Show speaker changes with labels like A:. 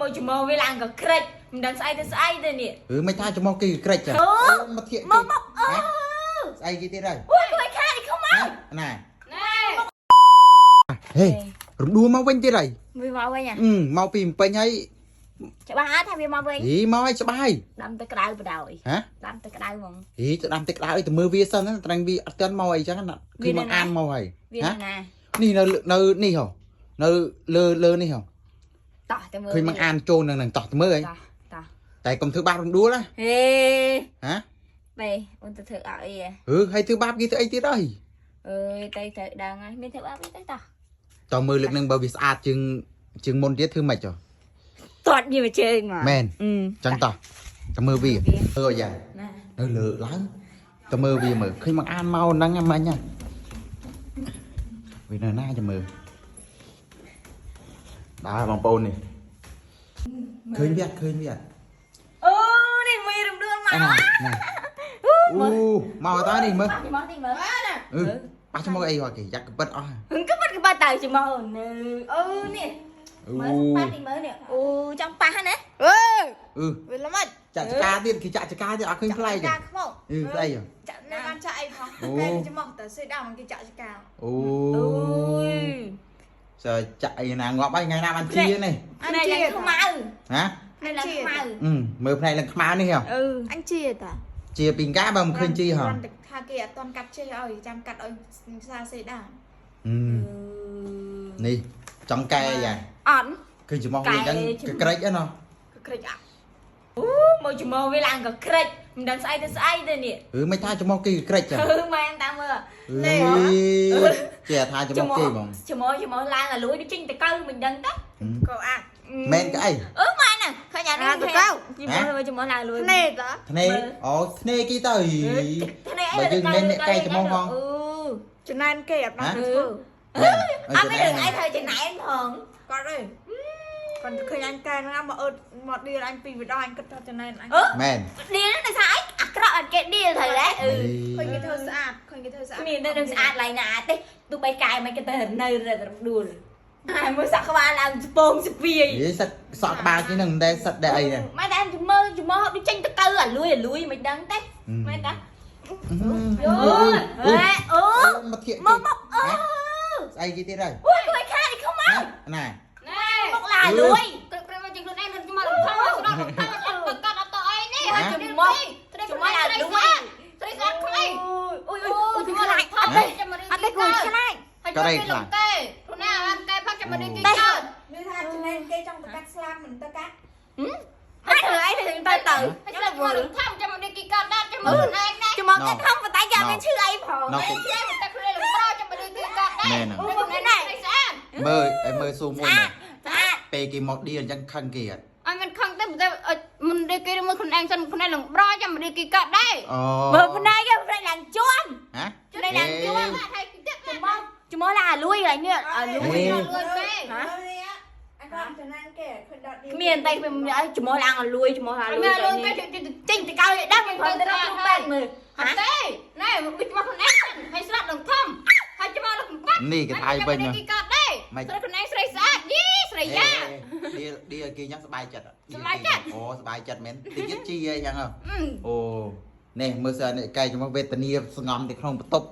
A: មកច្មោះវាឡើងក៏ក្រិចមិនដឹងស្អីទៅស្អីទៅនេះ
B: អឺមិនថាច្មោះគេក្រិចចា
A: អូ
B: មកធៀក
A: មកមកអឺ
B: ស្អីគេទៀតហើយ
A: អូយគួយខាតខំមក
B: ណា
A: ណែ
B: ហេរំដួលមកវិញទៀតហើយ
A: វាមកវិញ
B: អឺមកពីពេញហើយ
A: ច្បាស់អត់ថាវាមកវិញ
B: ហីមកឲ្យច្បាស់ហើយ
A: ដាំទឹកក្តៅបដ ாய்
B: ហ៎
A: ដាំទឹកក្តៅហ្មង
B: ហីទៅដាំទឹកក្តៅឲ្យទៅមើលវាសិនណាត្រង់វាអត់ទាន់មកអីចឹងណាគឺមកអានមកហើយ
A: វា
B: ហ៎
A: ណា
B: នេះនៅនៅនេះហ៎នៅលើលើនេះហ៎
A: តោះទៅមើល
B: ឃើញមកអានចូលនឹងនឹងតោះទៅមើលអី
A: តោះតោះ
B: តែកុំធ្វើបាបរំដួលណា
A: ហេ
B: ហ៎
A: បេអូនទៅធ្វើអត់អី
B: អឺហើយធ្វើបាបគេធ្វើអីទៀតហើយ
A: អើយទៅទៅដឹងហើយមានធ្វើបាបអីទៅតោះ
B: តើមើលលើកនឹងបើវាស្អាតជាងជាងមុនទៀតធ្វើម៉េចចុះ
A: ទាត់វាមកជើងមក
B: មែន
A: អឺ
B: ចឹងតោះតើមើលវាមើលអាយ៉ា
A: ណា
B: នៅលើឡើងតើមើលវាមើលឃើញមកអានមកហ្នឹងហ្នឹងមិញណាវានៅណាចាំមើលដើរបងប្អូននេះឃើញវាអត់ឃើញវាអត់
A: អូនេះមីរំដួលមក
B: អាណាណាអូមកតើនេះមើល
A: ប៉ះច្មោះតិចមើល
B: អឺប៉ះឈ្មោះអីហ៎គេយ៉ាក់កបិតអស់
A: ហឹងក៏បាត់ក៏បាត់តើច្មោះនៅអូនេះ
B: អូ
A: មើលប៉ះតិចមើលនេះអូចង់ប៉ះណា
C: អឺ
B: អឺ
C: វាល្មិច
B: ចាក់ចកាទៀតគេចាក់ចកាទៀតអត់ឃើញប្លែកទេ
C: ចាក់ខ្មុក
B: អឺស្អីហ៎
C: ចាក់នៅបានចាក់អីផង
B: អូ
C: តែច្មោះតែសេដាមគេចាក់ចកា
B: អូ
A: អូយ
B: សើចាក់អីណាងាប់ហើយថ្ងៃណាបានជានេះ
A: ភ្នែកឡើងខ្មៅ
B: ហ៎
A: ភ្នែកឡើងខ្មៅ
B: អឺមើលផ្នែកឡើងខ្មៅនេះហ៎
A: អឺ
C: អញជាតា
B: ជាពីកាបើមិនឃើញជាហ៎
C: គ្រាន់តែថាគេអត់តន់កាត់ចេះឲ្យចាំកាត់ឲ្យសាសេដាម
B: អឺនេះចង់កែយ៉ា
A: អត់
B: ឃើញច្មោះវាអញ្ចឹងកក្រិចហ្នឹងណោះ
C: គឺក្រិចអាក់
A: អូមកច្មោះវាឡើងក៏ក្រិចមិនដឹងស្អីទៅស្អីទៅនេះ
B: អឺមិនថាច្មោះគេក្រិចចឹង
A: គឺមែនតាមមើល
B: អឺជាថាច្មោះគេហ្មង
A: ច្មោះច្មោះឡើងអាលួយចេញទៅកៅមិនដឹងទេ
C: ក៏អាក់
B: មែនកអី
A: អឺមែនណាឃើញអានេះ
C: អាទៅកៅ
A: ច្មោះច្មោះឡើងលួយ
C: ភ្នែកតា
B: ធ្នេអូធ្នេគេទៅ
A: ធ្នេ
B: បើយើងមិនអ្នកកែច្មោះផង
A: អឺ
C: ចំណែនគេអត់បានធ្វើ
A: អត់មានរឿងអីត្រូវចំណែនផង
C: គាត់ទេគាត់ឃើញអញកែហ្នឹងមកអឺតមកឌីលអញពីវិដអញគិតថាចំណែនអញ
A: អឺ
B: មែន
A: ឌីលហ្នឹងដោយសារអីអាក្រក់អត់គេឌីលត្រូវទេអឺ
C: ឃើញគេធ្វើស្អាតឃើញគេធ្វើស្អាត
A: គ្មានទៅនឹងស្អាតឡើយណាទេទោះបីកែមិនគេទៅនៅរំដួលហើយមើលសក់ក្បាលឡើងស្ពងស្ពាយ
B: និយាយសិតសក់ក្បាលគេហ្នឹងមិនដែលសិតដែរអីហ្នឹង
A: ម៉ែតែមើលច្មោះដូចចេញទៅកៅអាលួយអាលួយមិនដឹងទេម៉ែតាយូហេអូ
B: មកធៀក
A: មកមកអឺ
B: ស្អីគេទៀតហើយ
A: អូយគួយខាតខំមក
B: ណា
D: ណែ
A: មកឡាលួយ
D: ក្រឹកក្រឹកមកជាងខ្លួនឯងមិនមកខំស្ដាប់ខំអត់បកាត់អត់តអីនេះហើយ
A: ច្មោះ
D: ច្មោះឡាលួយត្រីស្អាតខ្មៃ
A: អូយអូយអូយខ្លាច
D: អត់
A: អត់ទេ
D: ទេ
A: អត់ទេគួយខ្លាច
D: ហើយចូលគេលំកែខ្លួនឯងអត់កែផឹកចាំមកនេះគេកើត
C: មានថាចំណែនគេចង់ទៅកាត់ស្លាមមិនទៅកាត់
A: អត់ធ្វើអីទៅទៅទៅ
D: ហើយស្ដាប់មកខំចាំមកនេះគេកើតដែរចាំមកខ្លួនឯងដែរ
A: ច្មោះគេខំប៉ុន្តែគេអត់មានឈឺអីផង
B: ណោះ
D: តែតែខ្លួនឯងលំប្រចាំមកនេះគេកើតដែរ
B: មែនហ្នឹង
D: ខ្លួនឯងត្រីស្អាត
B: មើលឲ្យមើលស៊ូមួយមើល
A: ស្អាត
B: ពេលគេមកឌីអញ្ចឹងខឹងគេអត់
D: អត់មិនខឹងទេតែមិននេះគេមើលខ្លួនឯងសិនខ្លួនឯងលំប្រចាំមកនេះគេកើតដែរ
B: អូ
A: មើលភ្នែកគេភ្នែកឡើងជាប់
B: ហ៎
A: ភ្នែកឡើងជាប់
D: ហើយទៀត
A: ច្មោះច្មោះឡើងអាលួយកន្លែងនេះអាលួយ
D: លួយទេ
A: ហ៎
C: អញគាត់ចំណែនគេឃើញដកឌី
A: គ្មានតែគ្មានអីច្មោះឡើងអាលួយច្មោះអាលួយ
D: មានលួយទេ
A: ចេញទៅកៅឲ្យដឹងមិនព្រមទៅរកគ្រូពេទ្យមើល
D: អត់ទេណែបិទមកខ្លួនឯងហើយស្លាប់ដងធំហើយច្មោះលំកាត់
B: នេះគេថៃវិញ
D: គេកើតដែរស្រីខ្លួនឯងស្រីស្អាតយីស្រីយ៉ា
B: ឌីឌីគេអញ្ចឹងសប្បាយចិត្ត
D: សប្បាយចិត្ត
B: អូសប្បាយចិត្តមែនតិចទៀតជីអីចឹងហ៎អូនេះមើលសិននេះកែចំវេទនាស្ងំទៅក្នុងបន្ទប់